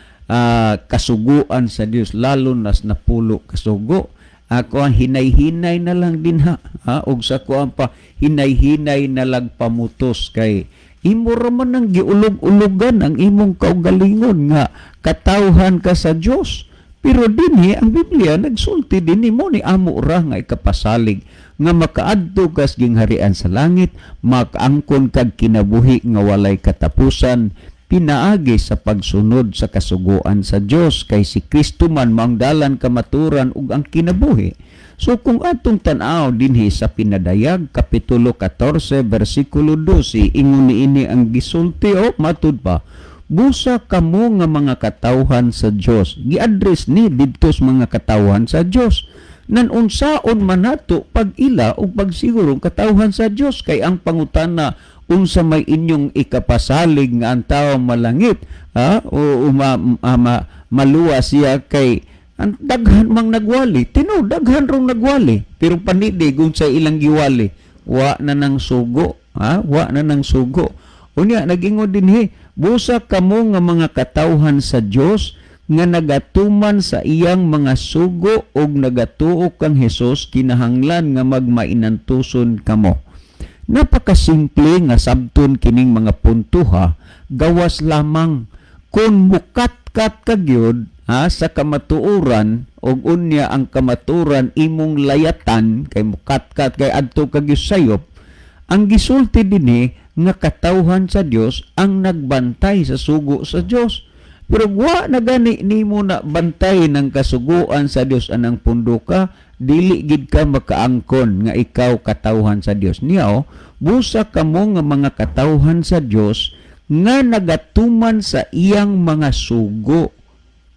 kasuguan sa Dios, lalo nas napulo kasugo, ako ang hinay-hinay na lang din ha, og sa kuan pa, hinay-hinay na lang pamutos, kay imo ra man ang giulog-ulogan ang imong kaugalingon nga katawhan ka sa Dios. Pero dinhi ang Biblia nagsulti dinhi mo ni amo ra nga ikapasalig nga makaadto kas gingharian sa langit, makaangkon kag kinabuhi nga walay katapusan pinaagi sa pagsunod sa kasuguan sa Dios, kay si Kristo man maong dalan, kamaturan ug ang kinabuhi. So kung atong tan-aw dinhi sa Pinadayag kapitulo 14 bersikulo 12, ingon niini ang gisulti o matud pa, "Busa kamo nga mga katawhan sa Dios." Gi-address ni didto sa mga katawhan sa Dios. Nan unsaon man nato pag-ila o pagsigurong katawhan sa Dios, kay ang pangutana, unsa may inyong ikapasalig nga ang tao malangit, ha, o maluwa siya, kay ang daghan mang nagwali, tinuod daghan rong nagwali, pero panidi kung sa ilang giwali, wa na nang sugo, ha, wa na nang sugo. Unya nagingon dinhi, "Busa kamo nga mga katawhan sa Dios nga nagatuman sa iyang mga sugo og nagatuo kang Hesus, kinahanglan nga magmainantuson kamo." Napakasimple nga sabton kining mga puntuha, gawas lamang kung mukatkat ka gyud, ha, sa kamatuoran, og unya ang kamatuoran imong layatan kay mukatkat kay adto ka gyud sayop. Ang gisulti dinhi nga katawhan sa Dios ang nagbantay sa sugo sa Dios. Pero wa na gani nimo na bantay ng kasuguan sa Dios anang punduka, dili gid ka makaangkon nga ikaw katawhan sa Dios. Niya oh, "Busa kamo nga mga katawhan sa Dios nga nagatuman sa iyang mga sugo."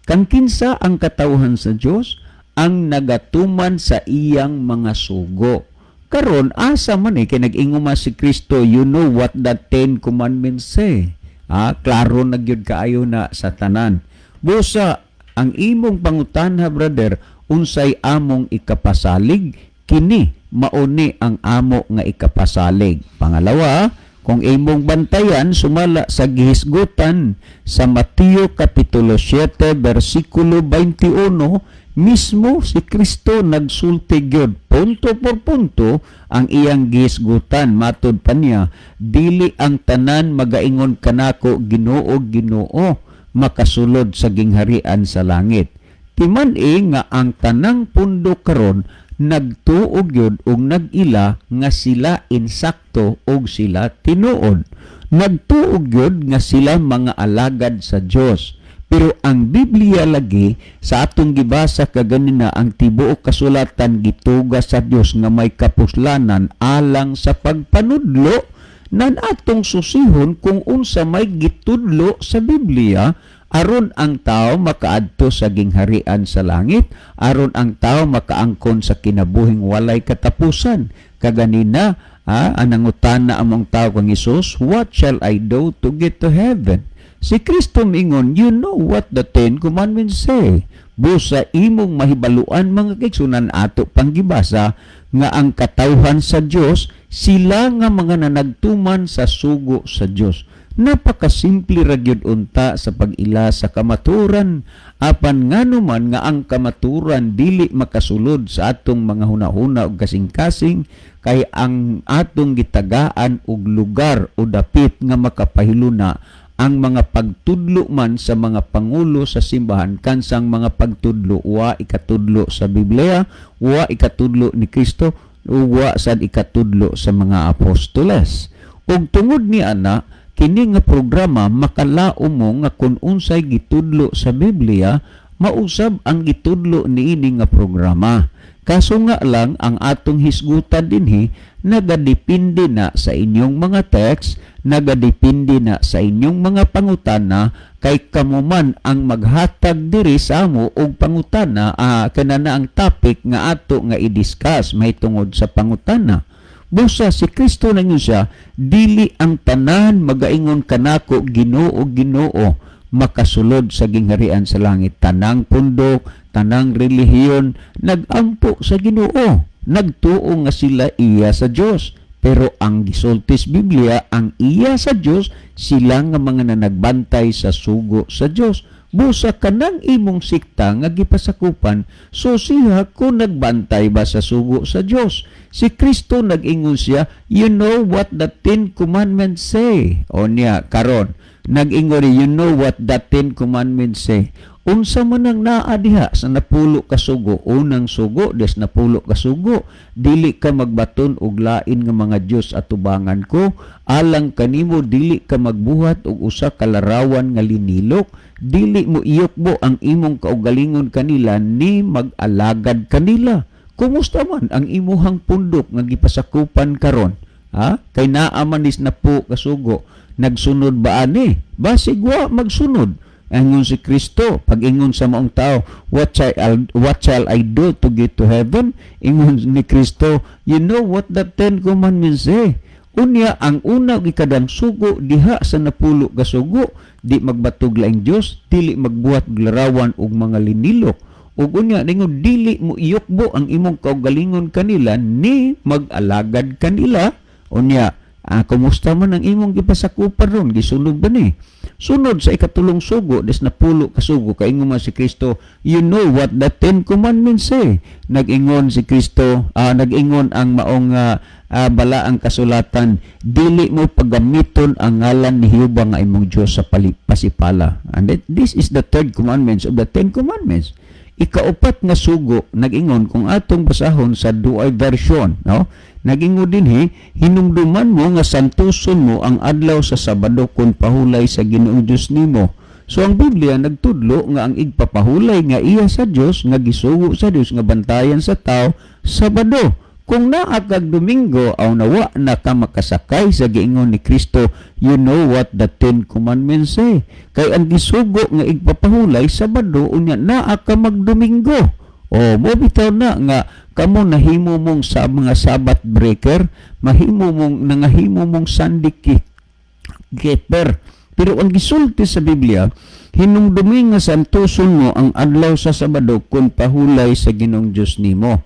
Kang kinsa ang katawhan sa Dios? Ang nagatuman sa iyang mga sugo. Karon asa man eh kay nag-ingon man si Kristo, "You know what the Ten Commandments say." Ah, klaro na gyud kaayo na sa tanan. Busa ang imong pangutana, brother, unsay among ikapasalig, kini mauni ang amo nga ikapasalig. Pangalawa, kung imong bantayan sumala sa gihisgutan sa Mateo kapitulo 7 bersikulo 21, mismo si Kristo nagsulti gyud punto por punto ang iyang gihisgutan. Matod pa niya, "Dili ang tanan magaingon kanako, 'Ginoo, Ginoo,' makasulod sa gingharian sa langit." Timan-i nga ang tanang pundo karon nagtuo gyud og nag-ila nga sila insakto og sila tinuod. Nagtuo gyud nga sila mga alagad sa Dios. Pero ang Biblia lagi sa atong gibasa kaganina, ang tibuok kasulatan gituga sa Dios nga may kapuslanan alang sa pagpanudlo, nan atong susihon kung unsa may gitudlo sa Biblia aron ang tao makaadto sa gingharian sa langit, aron ang tao makaangkon sa kinabuhing walay katapusan. Kaganina, ang nangutana among tao kang Hesus, "What shall I do to get to heaven?" Si Kristo mingon, "You know what the Ten Commandments say." Busa imong mahibaluan, mga kaigsunan, ato panggibasa nga ang katawhan sa Dios sila nga mga nanagtuman sa sugo sa Dios. Napakasimple ra gyud unta sa pag-ila sa kamaturan, apan ngano man nga ang kamaturan dili makasulod sa atong mga hunahuna ug kasing-kasing, kay ang atong gitagaan og lugar o dapit nga makapahiluna ang mga pagtudlo man sa mga pangulo sa simbahan, kansang mga pagtudlo wa ikatudlo sa Biblia, wa ikatudlo ni Kristo, wa sad ikatudlo sa mga apostoles. Ug tungod ni ana, kini nga programa makalaom mo nga kung unsay gitudlo sa Biblia, mausab ang gitudlo niini nga programa. Kaso nga lang, ang atong hisgutan dinhi nagadepende na sa inyong mga text, nagadepende na sa inyong mga pangutana, kay kamo man ang maghatag diri sa amo og pangutana, kanana ang topic nga ato nga i-discuss mahitungod sa pangutana. Busa si Kristo nangyun siya, "Dili ang tanan magaingon kanako, 'Ginoo, Ginoo,' makasulod sa gingharian sa langit." Tanang pundok, tanang relihiyon nagampo sa Ginoo, nagtuo nga sila iya sa Dios. Pero ang gisulti sa Biblia, ang iya sa Dios sila nga mga nanagbantay sa sugo sa Dios. Busa kanang imong sikta nga gipasakupan, susiha kung nagbantay ba sa sugo sa Dios. Si Kristo nag-ingon siya, "You know what the Ten Commandments say." O niya, karon, nag-ingon, "You know what the Ten Commandments say." Unsa man ang naa diha sa 10 ka sugo? Unang sugo des 10 ka sugo, "Dili ka magbaton og lain nga mga Dios atubangan ko. Alang kanimo, dili ka magbuhat og usa ka larawan nga linilok. Dili mo iyukbo ang imong kaugalingon kanila ni mag-alagad kanila." Kumusta man ang imuhang pundok nga gipasakupan karon? Ha? Kay naa man is 10 ka sugo. Nagsunod ba ani? Basig wa magsunod. Ingon si Kristo, pag-ingon sa maong tao, "What shall I do to get to heaven?" Ingon ni Kristo, "You know what the Ten Commandments say." Unya, ang una ug ikaduhang sugo diha sa 10 ka sugo, di magbatog laing Dios, dili magbuhat og larawan og mga linilok. Ug unya ningon, dili mo iyukbo ang imong kaugalingon kanila ni mag-alagad kanila. Unya, kumusta man ang imong gipasakupan ron? Gisunod ba ni? Sunod sa ikatulong sugo, des 10 ka sugo, kaingon man si Kristo, "You know what the Ten Commandments say." Nag-ingon si Kristo, nag-ingon ang maong balaang kasulatan, "Dili mo paggamiton ang ngalan ni Jehova nga imong Dios sa pasipala." And this is the third commandments of the Ten Commandments. Ikaupat nga sugo, nag-ingon, kung atong basahon sa Douay Version, no? Nag-ingon dinhi, "Hinumduman mo nga santuson mo ang adlaw sa Sabado kun pahulay sa Ginoong Dios nimo." So ang Biblia nagtudlo nga ang igpapahulay nga iya sa Dios, nga gisugo sa Dios nga bantayan sa tao, Sabado. Kung naa kag Domingo, aw nawa na ka makasakay sa giingon ni Kristo, "You know what the Ten Commandments say." Kay ang gisugo nga igpapahulay Sabado, unya naa ka magdomingo. O mo bitaw na nga kamo nahimo mong sa mga Sabbath breaker, mahimo mong nangahimo mong Sunday keeper. Pero ang gisulti sa Biblia, "Hinumdumi nga santuson mo ang adlaw sa Sabado kung pahulay sa Ginoong Dios nimo.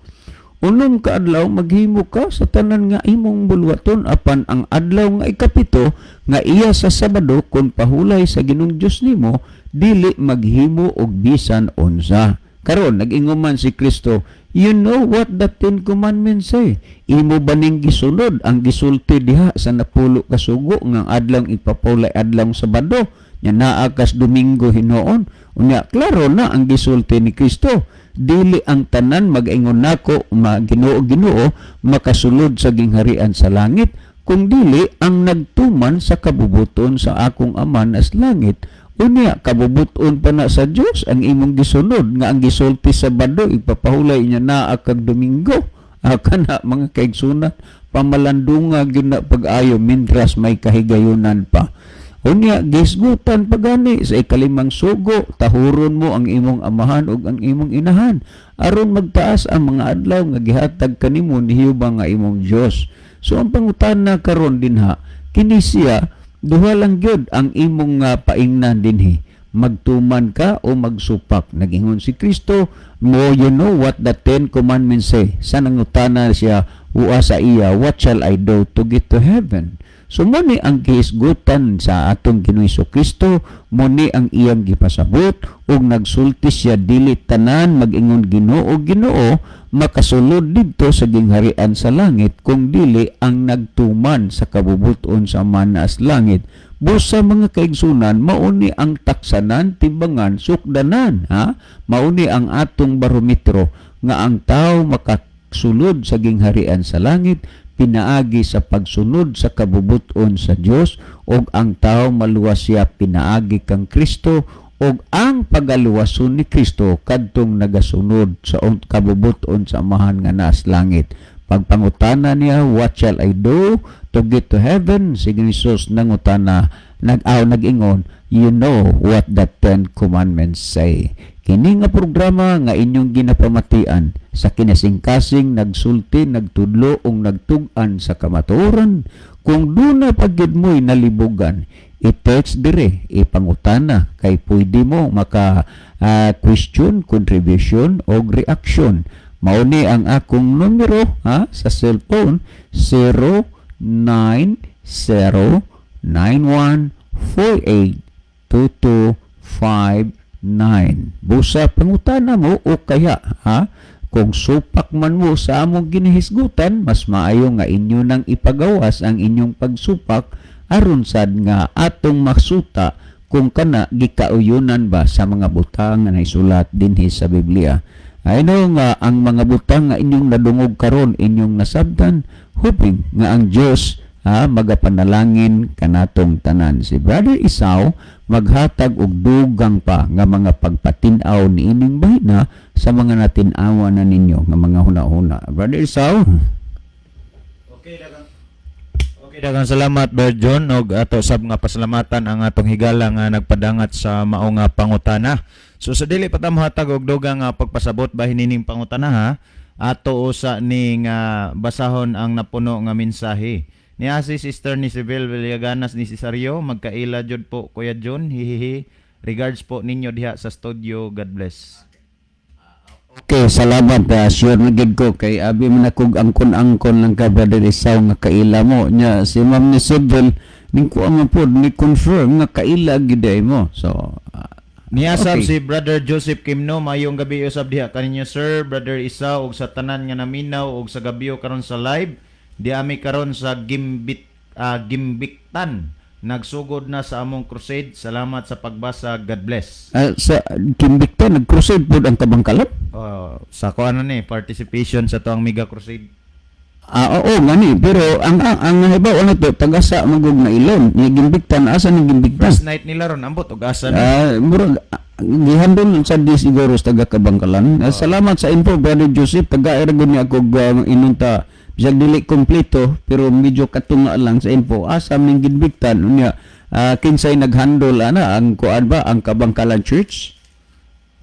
6 ka adlaw maghimo ka sa tanan nga imong bulwaton, apan ang adlaw nga 7 nga iya sa Sabado kun pahulay sa Ginoong Dios nimo, dili maghimo og bisan unsa." Karon nag-ingon man si Kristo, "You know what the Ten Commandments say." Imo ba ning gisunod ang gisulti diha sa 10 ka sugo nga ang adlaw ipapahulay adlaw Sabado? Nya naa kas Domingo hinuon. Unya klaro na ang gisulti ni Kristo. "Dili ang tanan mag-ingon nako, ma Ginoo, Ginoo, makasulod sa gingharian sa langit, kung dili ang nagtuman sa kabubuton sa akong Ama nas langit." Unya kabubuton pa na sa Dios ang imong gisunod nga ang gisulti Sabado ipapahulay, niya naa kag Domingo. Kana mga kaigsunan, pamalandunga gyud na pag-ayo mintras may kahigayunan pa. Unya gisgutan pa gani sa ikalimang sugo, "Tahuron mo ang imong amahan ug ang imong inahan aron magtaas ang mga adlaw nga gihatag kanimo ni Jehova nga imong Dios." So ang pangutana karon dinha, kini siya duha lang gyud ang imong paingnan dinhi. Magtuman ka o magsupak. Nagingon si Kristo mo, "You know what the Ten Commandments say." Sa nangutana siya ua sa iya, "What shall I do to get to heaven?" So mo ni ang gihisgutan sa atong Ginoong Kristo, mo ni ang iyang gipasabot ug nagsulti siya, dili tanan mag-ingon, "Ginoo, Ginoo," makasulod didto sa gingharian sa langit, kung dili ang nagtuman sa kabubuton sa Amahan sa langit. Busa, mga kaigsunan, mauni ang taksanan, timbangan, sukdanan, ha? Mauni ang atong barometro nga ang tao makasulod sa gingharian sa langit pinaagi sa pagsunod sa kabubuton sa Dios, ug ang tao maluwas siya pinaagi kang Kristo, ug ang pagaluwason ni Kristo kadtong nagasunod sa kabubuton sa Amahan nga naas langit. Pagpangutana niya, "What shall I do to get to heaven?" Si Jesus nangutana, nag-aw, nag-ingon, "You know what the Ten Commandments say." Kini nga programa nga inyong ginapamatian sa kinasingkasing nagsulti, nagtudlo ug nagtug-an sa kamatuoran, kung duna pa gyud mo'y nalibugan, i-text dire, ipangutana, kay pwede mo maka question, contribution o reaction. Mao ni ang akong numero, ha, sa cellphone, 09091482259. Busa pangutana mo o kaya, ha, kung supak man mo sa among ginihisgutan, mas maayo nga inyo nang ipagawas ang inyong pagsupak aron sad nga atong masuta kung kana gikauyunan ba sa mga butang nga naisulat dinhi sa Biblia. I know nga ang mga butang nga inyong nadungog karon, inyong nasabtan, hoping nga ang Dios, ha, magapanalangin kanatong tanan. Si Brother Isao maghatag og dugang pa nga mga pagpatin-aw niining bahina sa mga natin-awa na ninyo nga mga huna-huna. Brother Isao. Okay, daghang salamat, Brother John, og ato sab nga pasalamatan ang atong higala nga nagpadangat sa mao nga pangutana. So sa dili pa ta mohatag og dugang nga pagpasabot bahin nining pangutana, ha, ato usa ning basahon ang napuno nga mensahe. Niya si Sister ni Sibel Villaganas ni Cesario, "Magkaila jud po, Kuya John, hihihi. Regards po ninyo diha sa studio. God bless." Okay, salamat. Sure na gid ko kay abi man akog angkon-angkon lang ka, Brother Isaw, nga kaila mo. Nya si Ma'am ni Sibel ning kuha man pod ni confirm nga kaila gid ay mo. So Niya sab okay. si Brother Joseph Kimno, "Mayong gabi usab diha kaninyo, sir, Brother Isa, ug sa tanan nga naminaw ug sa gabi karon sa live. Di ami karon sa Gimbit Gimbiktan. Nagsugod na sa among crusade. Salamat sa pagbasa. God bless." Sa Gimbiktan nag-crusade pod ang Kabangkalan? Oh, sa ko ano ni participation sa tuang mega crusade. Ah, oo ngani, pero ang nahibaw ano to, taga-asa magug na ilon ni Gimbiktan, asa ni Gimbiktan? First night nila ron, ambot og asa ni. Ah, murag gihandol sa di siguro sa taga Kabangkalan. Ah, salamat sa info, Brother Joseph. Taga ra gud ni ako inunta. Bisag dili kompleto pero medyo katunga lang sa info. Asa ning Gimbiktan unya, kinsay naghandol ana, ang kuan ba, ang Kabangkalan Church?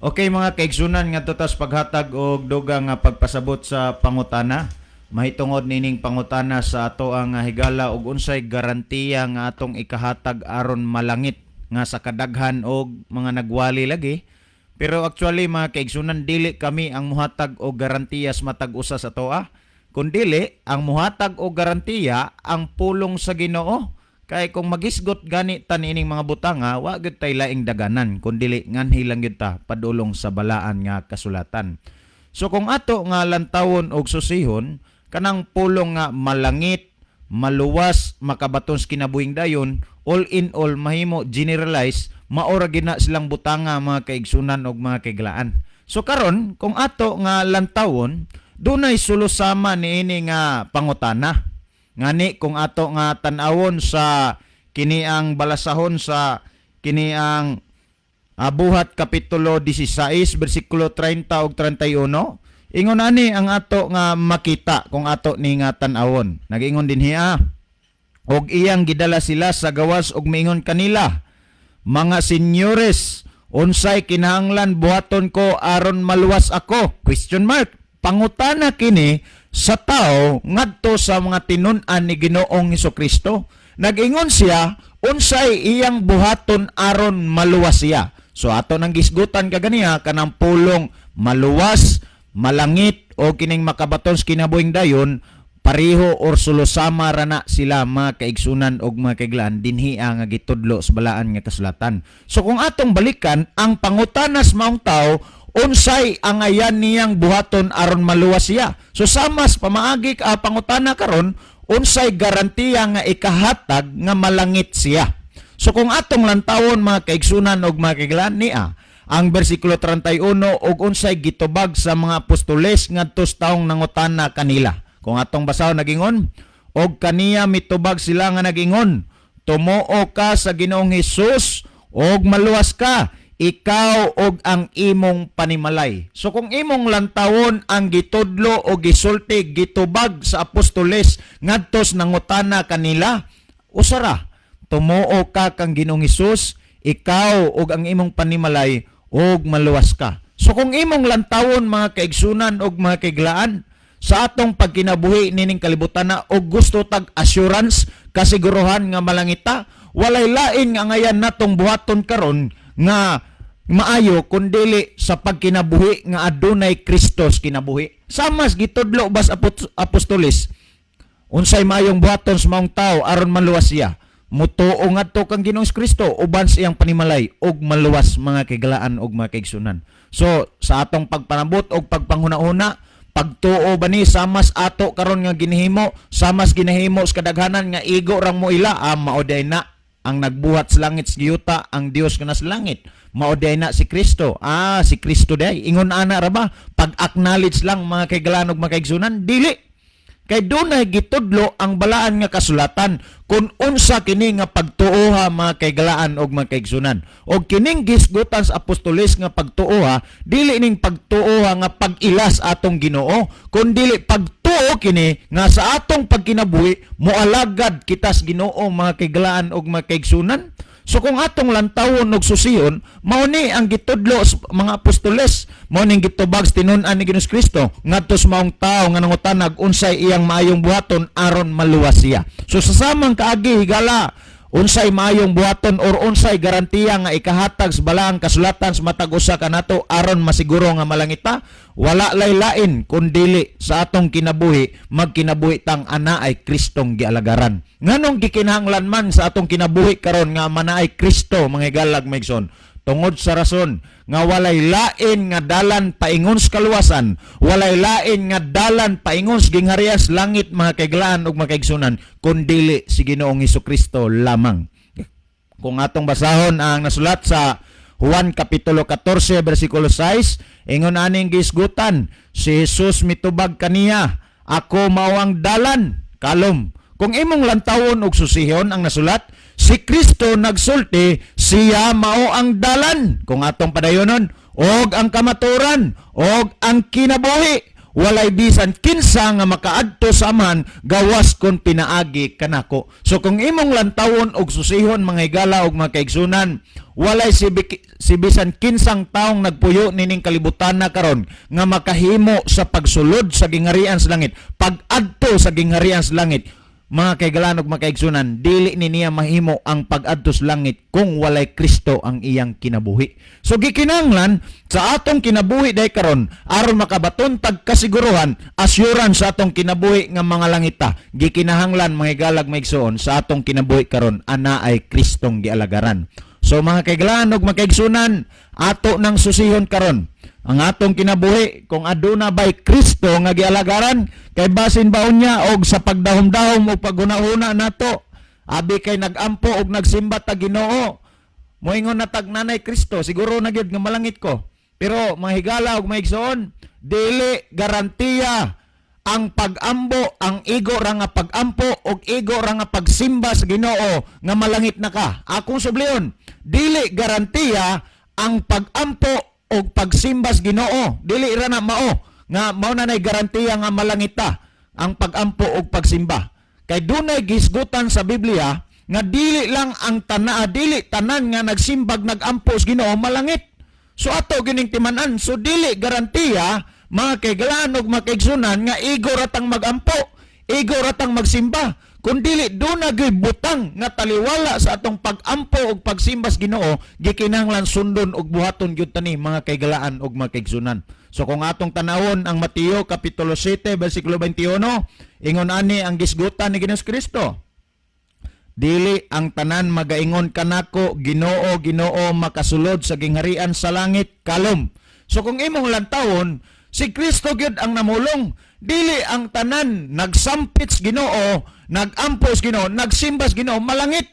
Okay, mga kaigsunan, nga tas paghatag og dugang nga pagpasabot sa pangutana mahitungod nining pangutana sa ato ang higala og unsay garantiya nga atong ikahatag aron malangit, nga sa kadaghan og mga nagwali lagi. Pero actually, mga kaigsunan, dili kami ang muhatag og garantiya sa matag usa sa atoa, kundili ang muhatag og garantiya ang pulong sa Ginoo, kay kung magisgot gani ta niining mga butanga, wa gyud tay laing daganan kun dili nganhi lang gyud ta padulong sa balaan nga kasulatan. So kung ato nga lantawon og susihon kanang pulong nga malangit, maluwas, makabaton sa kinabuhing dayon, all in all mahimo generalize, maora gina silang butanga, mga kaigsunan og mga kaiglaan. So karon kung ato nga lantawon, dunay sulusama niini nga pangutana. Ngani kung ato nga tan-awon sa kini ang balasahon sa kini ang Buhat kapitulo 16 bersikulo 30 ug 31, ingon ani ang ato nga makita kung ato ni nga tan-awon. Nagingon dinhi, "Og iyang gidala sila sa gawas ug miingon kanila, 'Mga senyores, unsay kinahanglan buhaton ko aron maluwas ako?'" Question mark. Pangutana kini sa tao ngadto sa mga tinun-an ni Ginoong Kristo. Nag-ingon siya, unsay iyang buhaton aron maluwas siya. So ato nang gisgutan kaganiha kanang pulong maluwas, malangit o kining makabaton sa kinabuhing dayon. Pareho or sulosama ra na sila, mga kaigsunan og mga kaiglaan, dinhi nga gitudlo sa balaan nga kasulatan. So kung atong balikan ang pangutanas maong tao, unsay angayan niyang buhaton aron maluwas siya. So samas pamaagi ka pangutana karon, unsay garantiya nga ikahatag nga malangit siya? So kung atong lantawon, mga kaigsunan og mga kaiglaan, niya ang bersikulo 31, "Og unsay gitubag sa mga apostoles ngadto sa taong nangutana kanila?" Kung atong basahon, nagingon, "Og kaniya mitubag sila nga nagingon, 'Tumuo ka sa Ginoong Hesus og maluwas ka, ikaw og ang imong panimalay.'" So kung imong lantawon ang gitudlo o gisulti, gitubag sa apostoles ngadto sa nangutana kanila, usara, tumuo ka kang Ginoong Hesus, ikaw og ang imong panimalay, og maluwas ka. So kung imong lantawon, mga kaigsunan og mga kaiglaan, sa atong pagkinabuhi nining kalibutan na og gusto tag assurance, kasiguruhan nga malangita, walay lain nga angayan natong buhaton karon nga maayo kundili sa pagkinabuhi nga adunay Kristo sa kinabuhi. Samas gitudlo bas apostoles, unsay maayong buhaton sa maong tao aron maluwas siya? Mutuo ngadto kang Ginoong Kristo uban sa iyang panimalay ug maluwas, mga kaigalaan ug mga kaigsunan. So sa atong pagpanabot og pagpanghuna-huna, pagtuo ba ni samas ato karon nga ginihimo, samas ginahimo sa kadaghanan nga igo rang mo ila, ah, mao day na ang nagbuhat sa langit sa yuta, ang Dios nga nasa langit. Mao day na si Kristo. Ah, si Kristo day. Ingon ana ra ba? Pag-acknowledge lang, mga kaigalaan ug mga kaigsunan? Dili. Kay dunay gitudlo ang balaan nga kasulatan kung unsa kini nga pagtuoha, mga kaigalaan og mga kaigsunan. Og kining gisgutan sa apostoles nga pagtuoha, dili ning pagtuoha nga pag-ilas atong Ginoo, kun dili pagtuo kini nga sa atong pagkinabuhi moalagad kita sa Ginoo, mga kaigalaan og mga kaigsunan. So kung atong lantawon og susiyon, mao ni ang gitudlo sa mga apostoles, mao ning gitubag sa tinun-an ni Ginoong Kristo ngadto sa maong tawo nga nangutanag unsay iyang maayong buhaton aron maluwas siya. So sa samang kaagi, higala, unsay maayong buhaton or unsay garantiya nga ikahatag sa balaang kasulatan sa matag usa kanato aron masiguro nga malangita? Wala lay lain kundili sa atong kinabuhi magkinabuhi tang ana ay Kristong gialagaran. Nganong gikinahanglan man sa atong kinabuhi karon nga manaay Kristo, mga higalag maigsoon? Tungod sa rason nga walay lain nga dalan paingon sa kaluwasan, walay lain nga dalan paingon sa gingharian sa langit, mga kaiglaan ug mga kaigsunan, kundili si Ginoong Kristo lamang. Kung atong basahon ang nasulat sa Juan Kapitulo 14 bersikulo 6, ingon aning gisgutan, "Si Jesus mitubag kaniya, 'Ako mao ang dalan.'" Kalom. Kung imong lantawon og susihon ang nasulat, si Kristo nagsulti, siya mao ang dalan. Kung atong padayonon, "og ang kamaturan, og ang kinabuhi. Walay bisan kinsa nga makaadto sa Amahan gawas kon pinaagi kanako." So kung imong lantawon og susihon, mga higala og mga kaigsunan, walay si bisan kinsang taong nagpuyo nining kalibutan na karon nga makahimo sa pagsulod sa gingharian sa langit, pag-adto sa gingharian sa langit, mga kaigalan ug mga kaigsunan, dili ni niya mahimo ang pag-adto sa langit kung walay Kristo ang iyang kinabuhi. So gikinahanglan sa atong kinabuhi day karon aron makabaton tag kasiguruhan, assurance sa atong kinabuhi nga mga langita, gikinahanglan, mga higalag maigsoon, sa atong kinabuhi karon ana ay Kristong gialagaran. So mga kaigalan ug mga kaigsunan, ato nang susihon karon ang atong kinabuhi kung aduna bay Kristo nga gialagaran, kay basin baon niya og sa pagdahom-dahom o paghuna-huna nato, abi kay nagampo og nagsimba ta Ginoo, moingon na tag nanay Kristo, siguro na gyud nga malangit ko. Pero mga higala og mga igsoon, dili garantiya ang pag-ambo, ang igo ra nga pag-ampo og igo ra nga pagsimba sa Ginoo nga malangit na ka. Akong sublion, dili garantiya ang pag-ampo og pagsimba sa Ginoo. Dili ra na mao nga mao na nay garantiya nga malangit ta ang pag-ampo og pagsimba. Kay dunay gisgutan sa Biblia nga dili lang ang tana, dili tanan nga nagsimbag nagampo sa Ginoo malangit. So ato gining timan-an. So dili garantiya, mga kaigalaan ug mga kaigsunan, nga igo ratang magampo, igo ratang magsimba. Kung dili doon na butang nga taliwala sa atong pag-ampo ug pagsimba sa Ginoo, gikinahanglan sundon ug buhaton gyud tani, mga kaigalaan ug mga kaigsunan. So kung atong tanawon ang Mateo kapitulo 7 bersikulo 21, ingon ani ang gisgutan ni Ginoong Kristo: "Dili ang tanan magaingon kanako, 'Ginoo, Ginoo,' makasulod sa gingharian sa langit kalom." So kung imong lantawon, si Kristo gyud ang namulong. Dili ang tanan nagsampit sa Ginoo, nagampo sa Ginoo, nagsimba sa Ginoo malangit.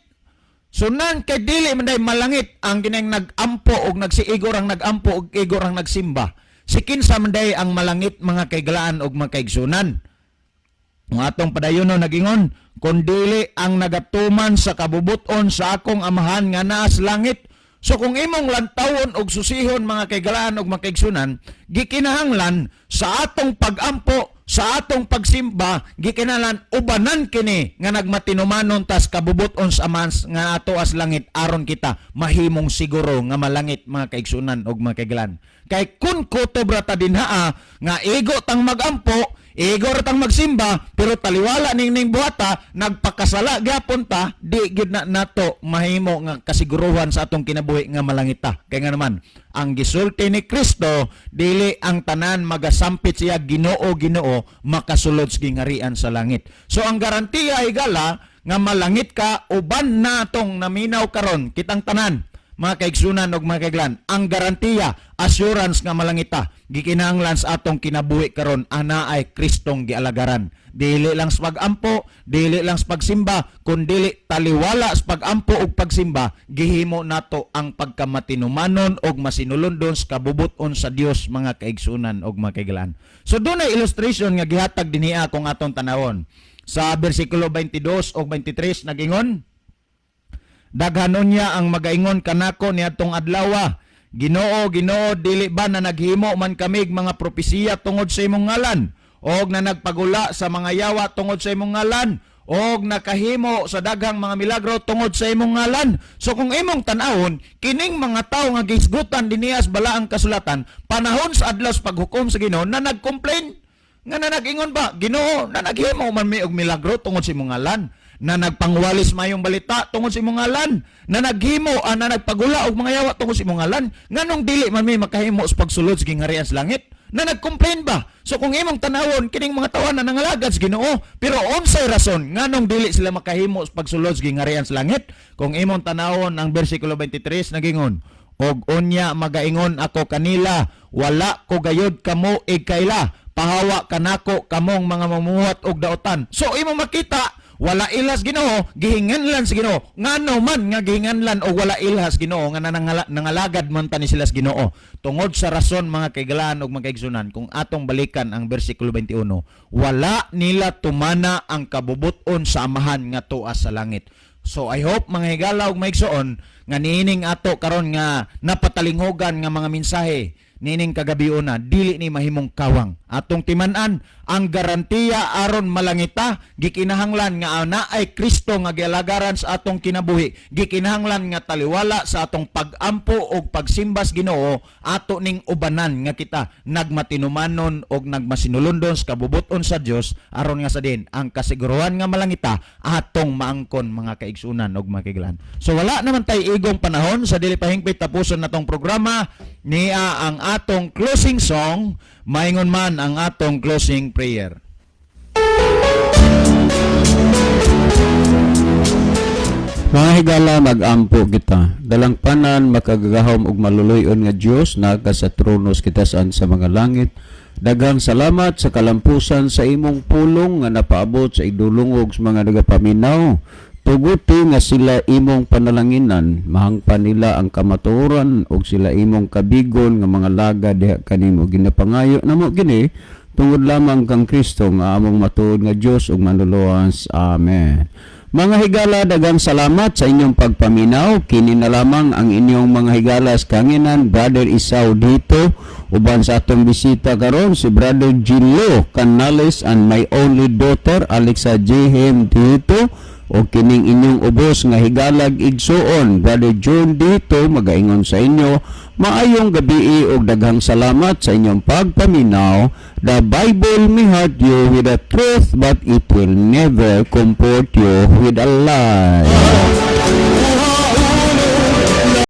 So nan kay dili man day malangit ang kinang nagampo og nagsiigor ang nagampo og igor ang nagsimba. Si kinsa man day ang malangit, mga kaigalaan og mga kaigsunan? Ang atong padayono nagingon, "Kundili ang nagatuman sa kabubuton sa akong Amahan nga naa sa langit." So kung imong lantawon og susihon, mga kaigalaan og mga kaigsunan, gikinahanglan sa atong pagampo, sa atong pagsimba, gikinahanglan ubanan kini nga nagmatinumanon tas kabubuton sa Amahan nga ato as langit aron kita mahimong siguro nga malangit, mga kaigsunan og mga kaigalaan. Kay kun kutob ra ta dinhaa nga igo tang magampo, igo ra tang magsimba, pero taliwala ning buhata, nagpakasala gyapon ta, di gyud na nato mahimo nga kasiguruhan sa atong kinabuhi nga malangit ta. Kay nga naman, ang gisulti ni Kristo, dili ang tanan magasampit siya, 'Ginoo, Ginoo,' makasulod sa gingharian sa langit. So ang garantiya, higala, nga malangit ka uban natong naminaw karon kitang tanan, mga kaigsunan og mga kaiglan, ang garantiya, assurance nga malangita, gikinahanglan sa atong kinabuhi karon ana ay Kristong gialagaran. Dili lang sa pagampo, dili lang sa pagsimba, kundili taliwala sa pagampo ug pagsimba, gihimo nato ang pagkamatinumanon og masinulondon sa kabubuton sa Dios, mga kaigsunan og mga kaiglan. So dunay illustration nga gihatag dinhiya kung atong tanawon. Sa bersikulo 22 ug 23 nagingon, "Daghanon niya ang magaingon kanako niadtong adlawa, 'Ginoo, Ginoo, dili ba na naghimo man kamig mga propesiya tungod sa imong ngalan, og na nagpagula sa mga yawa tungod sa imong ngalan, og nakahimo sa daghang mga milagro tungod sa imong ngalan?'" So kung imong tan-awon, kining mga tawo nga gisgutan dinhiya sa balaang kasulatan, panahon sa adlaw sa paghukom sa Ginoo na nag-complain nga na nag-ingon ba, "Ginoo, na naghimo man mi og milagro tungod sa imong ngalan, na nagpangwalis mayong balita tungod sa imong ngalan, na naghimo na nagpagula og mga yawa tungod sa imong ngalan, nganong dili man mi makahimo sa pagsulod sa gingharian sa langit?" Na nag-complain ba? So kung imong tanawon, kining mga tawo na nangalagad sa Ginoo, pero unsay rason nganong dili sila makahimo sa pagsulod sa gingharian sa langit? Kung imong tanawon ang bersikulo 23, nagingon, "Og unya magaingon ako kanila, 'Wala ko gayod kamo igkaila. Pahawa kanako kamong mga mamuhat og daotan.'" So imong makita, wala ilas Ginoo, gihinganlan sa Ginoo. Ngano man nga gihinganlan o wala ilhas Ginoo nga nangalagad man tani sila sa Ginoo? Tungod sa rason, mga kaigalaan ug mga kaigsunan, kung atong balikan ang bersikulo 21, wala nila tumana ang kabubuton sa Amahan nga tuas sa langit. So I hope, mga higala ug maigsoon, nga niining ato karon nga napatalinghugan nga mga mensahe nining kagabiuna, dili ni mahimong kawang. Atong timan-an ang garantiya aron malangita, gikinahanglan nga ana ay Kristo nga gialagaran sa atong kinabuhi. Gikinahanglan nga taliwala sa atong pagampo og pagsimba sa Ginoo, ato ning ubanan nga kita nagmatinumanon og nagmasinulondon sa kabubuton sa Dios aron nga sa din ang kasiguruhan nga malangita atong maangkon, mga kaigsunan og mga kaiglan. So wala naman tay igong panahon, sa dili pa hingpit tapuson natong programa. Niya ang atong closing song, maingon man ang atong closing prayer. Mga higala, mag-ampo kita. Dalangpanan, makagagahom ug maluluy-on nga Dios, naa ka sa trono sa kitasan sa mga langit. Daghang salamat sa kalampusan sa imong pulong nga napaabot sa idulungog sa mga nagapaminaw. Tuguti nga sila imong panalanginan, mahangpan nila ang kamatuoran ug sila imong kabigon nga mga laga diha kanimo. Ginapangayo namo kini tungod lamang kang Kristo nga among matuod nga Dios ug manluluwas. Amen. Mga higala, daghang salamat sa inyong pagpaminaw. Kini na lamang ang inyong mga higala sa kanginan, Brother Isaw dito. Uban sa atong bisita karon si Brother Gilo Canales and my only daughter Alexa J. Hem dito. O kining inyong ubos nga higalag igsuon, Brother John dito, magaingon sa inyo, maayong gabi ug daghang salamat sa inyong pagpaminaw. The Bible may hurt you with the truth, but it will never comfort you with a lie.